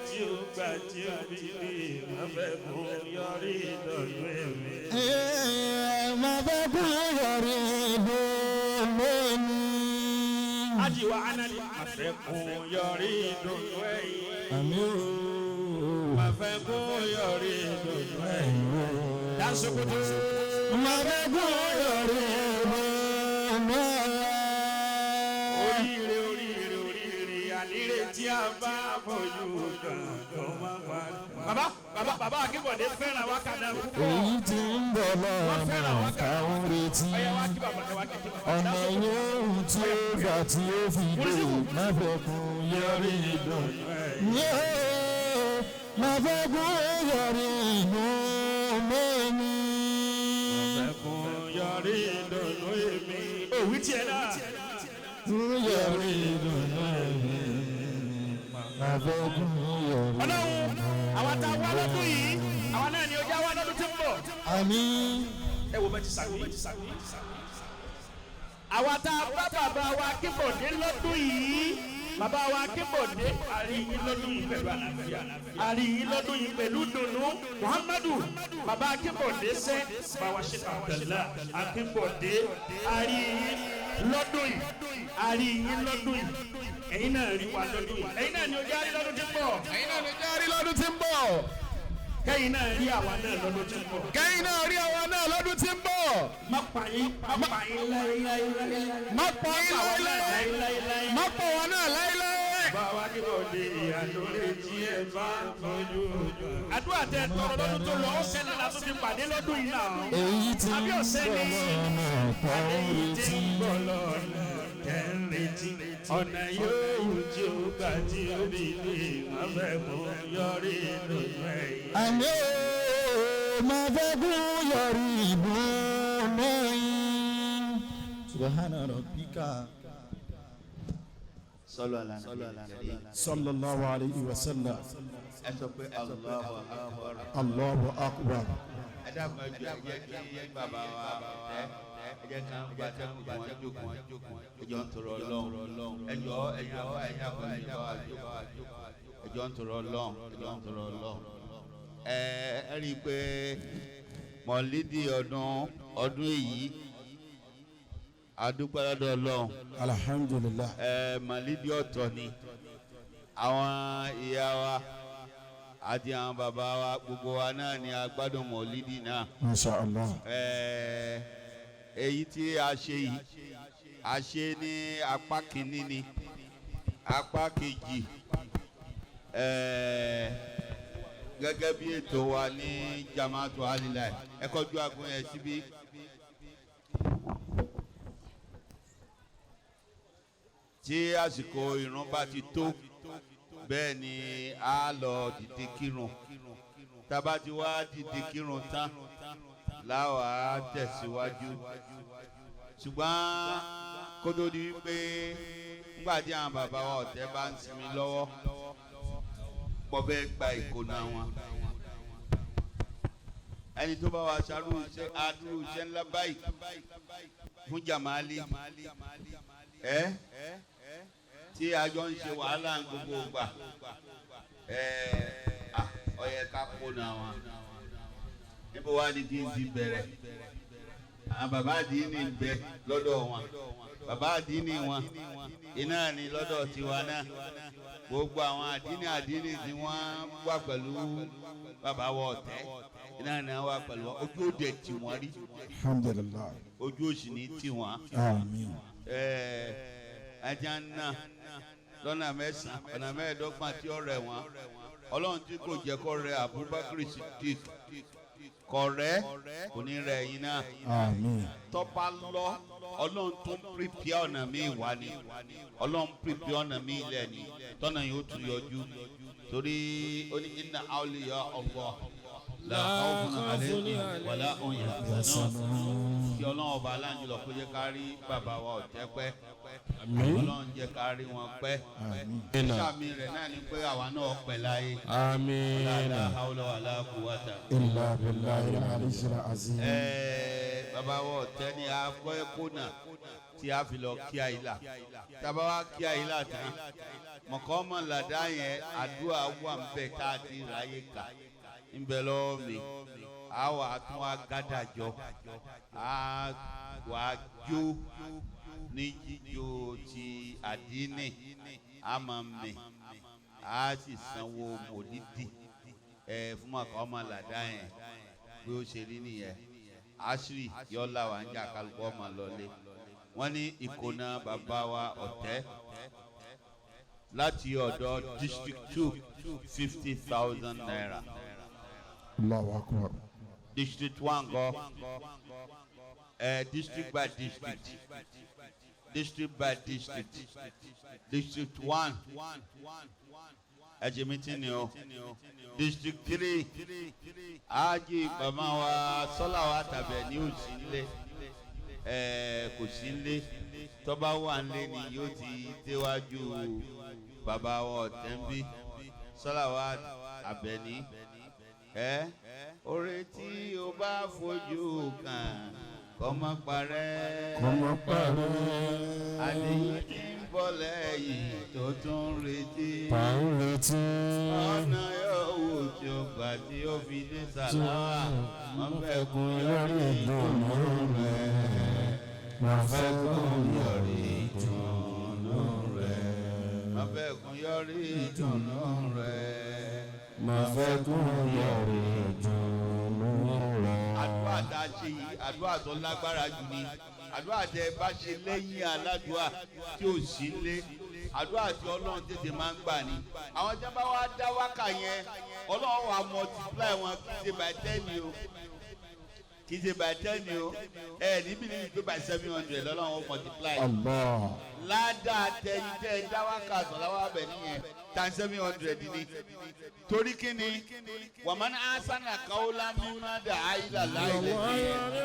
tí ó gbà tí ó fi lè má fẹ́ kó yọrí ìdọ̀nù ẹ̀mí. Má fẹ́ kú yọrí ìdùnnú mi. Ájìwá Ánálì má fẹ́ kó yọrí ìdùnnú ẹ̀yìn. Àmín o. Má fẹ́ kó yọrí ìdùnnú ẹ̀yìn. Dáńsókòtò. Má fẹ́ kú yọrí ìdùnnú mi. Oríire oríire oríire àníre tí a bá fojú kan tó máa pa. Bàbá bàbá bàbá Akínbọ̀dé fẹ́ràn wákàtí púpọ̀. Èyí tí ń bọ̀ lọ́nà táwọn retí. Ọ̀yá wá kí bàbá ẹ wá kí bàbá. Ọ̀nà yóò tí ó gbà tí ó fi dé má fẹ́ kú yọrí ìdùnnú. Má fẹ́ kú yọrí ìdùnnú mi. Ẹkún yọrí ìdùnnú èmi. Òwú tiẹ̀ náà. Yọrí ìdùnnú mi. Má fẹ́ kú yọrí Ọlọ́run àwọn tá a wá lọ́dún yìí àwọn náà ni ó já wá lọ́dún tí ń bọ̀. Àmín. Ẹ wo bá ti sàmì. Àwa tá a bá bàbá wa Akínbọ̀dé lọ́dún yìí bàbá wa Akínbọ̀dé àríyìn lọ́dún yìí pẹ̀lú àlàáfíà àríyìn lọ́dún yìí pẹ̀lú dùnnú Muhammadu bàbá Akínbọ̀dé sẹ́ bàbá Sheikh Abdallah Akínbọ̀dé àríyìn lọ́dún yìí àríyìn lọ́dún yìí ẹ̀yin náà rí wa lọ́dún yìí ẹ̀yin náà ni ojú àrí lọ́dún tí ń bọ̀ Ẹ̀yin náà lè jẹ́ àrí lọ́dún tí ń bọ̀. kẹ́yìn náà rí àwa náà lọ́dún tí ń bọ̀ Kẹ́yìn náà rí àwa náà lọ́dún tí ń bọ̀. má pa yín má pa yín láéláéláé Má pa yín láéláé. láéláéláé. Má pa wa náà láéláé. Bàbá Akínbọ̀dé àlórí tí ẹ bá fojú ojú. Àdúrà tẹ tọrọ lọ́dún tó lọ, ó ṣẹ náà látún fi pàdé lọ́dún yìí náà. Èyí tí ń Àbí bọ̀ ọ̀sẹ̀ ni. lọ́nà táwọn Èyí tí retí. ń bọ̀ lọ́nà tẹ̀ ń retí. Ọ̀nà yóò tí ó gbà tí ó fi lè má fẹ́ kó yọrí ìdùnnú ẹ̀yìn. Àmín o, má fẹ́ kú yọrí ìdùnnú mi. Subhana rabbika. Sọlọ ala nabi Sallallahu alayhi wa sallam. ẹ sọ pé Allahu akbar. Allahu akbar. Ẹ dákun ẹ jọ̀ọ́ ẹ jẹ́ kí bàbá wa ẹ jẹ́ ká gba tẹkùn wọn jókòó ẹ jọ̀ọ́ ń tọrọ Ọlọ́run ẹ jọ̀ọ́ ẹ jọ̀ọ́ ẹ dákun ẹ jọ̀ọ́ ẹ jọ̀ọ́ ń tọrọ Ọlọ́run ẹ jọ̀ọ́ ń tọrọ Ọlọ́run. Ẹ ẹ rí i pé mọ̀lídì ọdún ọdún èyí, a dúpẹ́ lọ́dọ̀ Ọlọ́run. Alhamdulillah. Ẹ mọ̀lídì ọ̀tọ̀ ni àwọn ìyá wa àti àwọn bàbá wa, gbogbo wa náà ni a gbádùn mọ̀lídì náà. Masha Allah. Ẹ èyí tí a ṣe yìí, a ṣe ní apá kìíní ni, apá kejì, ẹ gẹ́gẹ́ bí ètò wa ní Jama'atu Alilai, ẹ kọjú agun yẹn síbí. Tí àsìkò ìrun bá ti tó, bẹ́ẹ̀ ni a lọ dìde kírun. Tá bá ti wá dìde kírun tán, láwa tẹ̀síwájú. Ṣùgbọ́n kó tó di wípé nígbà tí àwọn bàbá wa ọ̀tẹ̀ bá ń sinmi lọ́wọ́, pọ̀ bẹ́ẹ̀ gba ìkóná wọn. Ẹni tó bá wa ṣarú iṣẹ́, adúrú iṣẹ́ ńlá báyìí fún Jamali, ẹ tí a jọ ń ṣe wàhálà gbogbo gbà, ẹ ó yẹ ká kóná wọn. Níbo wá ní kí n ti bẹ̀rẹ̀? Àwọn bàbá àdínní ń bẹ lọ́dọ̀ wọn, bàbá àdínní wọn iná ni lọ́dọ̀ tiwa náà. Gbogbo àwọn àdínní àdínní tí wọ́n wà pẹ̀lú bàbá wọ ọ̀tẹ́ iná ni wọ́n wà pẹ̀lú wọn. Ojú òde tì wọ́n rí. Alhamdulillah. Ojú òsì ní tì wọ́n. Àmín. Ẹja ń ná lọ́nà mẹ́sàn-án, ọ̀nà mẹ́ẹ̀ẹ́dọ́gbọ̀n tí ó rẹ̀ wọ́n. Ọlọ́run tí kò jẹ́ kó rẹ̀ Abubakar Siddiq, kọ̀rẹ́ kò ní rẹ̀ yín náà. Àmín. Tọ́ba lọ, Ọlọ́run tún pírípìá ọ̀nà mi wá ni, Ọlọ́run pírípìá ọ̀nà mi lẹ̀ ni, tọ́nà yóò tún yọjú. Torí ó ní inna awliya Allah la khawfun alayhim wala hum yahzanun. Kí Ọlọ́run ọba aláǹjùlọ kó jẹ́ ká rí bàbá wa ọ̀tẹ́ pẹ́. Ọlọ́run jẹ́ ká rí wọn pẹ́. Àmín. Sàmì rẹ̀ náà ni pé àwa náà pẹ́ láyé. Àmín. La hawla wala quwwata Illa billahi al-aliyyil azim. Bàbá wa ọ̀tẹ́ ni a kọ́ ẹ̀kọ́ náà tí a fi lọ kí àyílà. Tábà wá kí àyílà tán, mọ̀kọ́mọ̀ làdá yẹn, àdúrà wà ń bẹ̀ tá a ti ráyè kà ń bẹ lọ́wọ́ mi. A wà tún wá gádàjọ, a wà jó ní jíjó ti àdínì, a máa mì, a sì sanwó mòlídì ẹ fún mọ̀kọ́mọ̀ làdá yẹn. Bí ó ṣe rí nìyẹn. Asiri yọlá wa ń jà, kálukú ọmọ lọlé. Wọ́n ní ìkóná bàbá wa ọ̀tẹ́ láti ọ̀dọ̀ district 2, 50,000 naira. Allahu akbar. District 1 gọ ẹ, district by district, district by district, district 1, ẹ jẹ́ mi tí ni o. District 3, ájì bàbá wa sọ́là wa tàbí ní òsì ńlẹ̀, ẹ kò sí ńlẹ̀. Tọ́ba wà ńlẹ̀ ni yóò ti déwájú bàbá wa ọ̀tẹ́ńbí sọ́là wa àbẹ̀ní. Ẹ oore tí o bá fojú kàn kọ́ mọ́ parẹ́. Kọ́mọ parẹ́. Àdéhùn tí ń bọ̀ lẹ́yìn tó tún ń retí. Tà ń retí. Ọ̀nà yòówù tí ó gbà tí ó fi dé sàláwà, wọ́n fẹ́ kún yọrí ìdùnnú rẹ̀. Wọ́n fẹ́ kún Yọrí ìdùnnú rẹ̀. Wọ́n fẹ́ kún yọrí ìdùnnú rẹ̀. Wọ́n fẹ́ kún yọrí ìdùnnú rẹ̀. Àdúrà tá a ṣe yìí, àdúrà tó lágbára jù ni. Àdúrà tẹ ẹ bá ṣe lẹ́yìn aládùúà tí ò sí lé, àdúrà tí Ọlọ́run tètè máa ń gbà ni. Àwọn tí wọ́n bá wá dá wákà yẹn, Ọlọ́run wà multiply wọn. Kì í ṣe by 10 o, kì í ṣe by 10 o. Ẹ níbi níbi pé by 700 lọ́lọ́run ó multiply. Allah. Ládàá tẹyin tẹ ẹ dá wákà sọ̀láwá bẹ̀ nìyẹn times 700 ni. Torí kí ni wàmánà asánà káwọlá mímá dà áyílà láìlẹ̀ nìyẹn.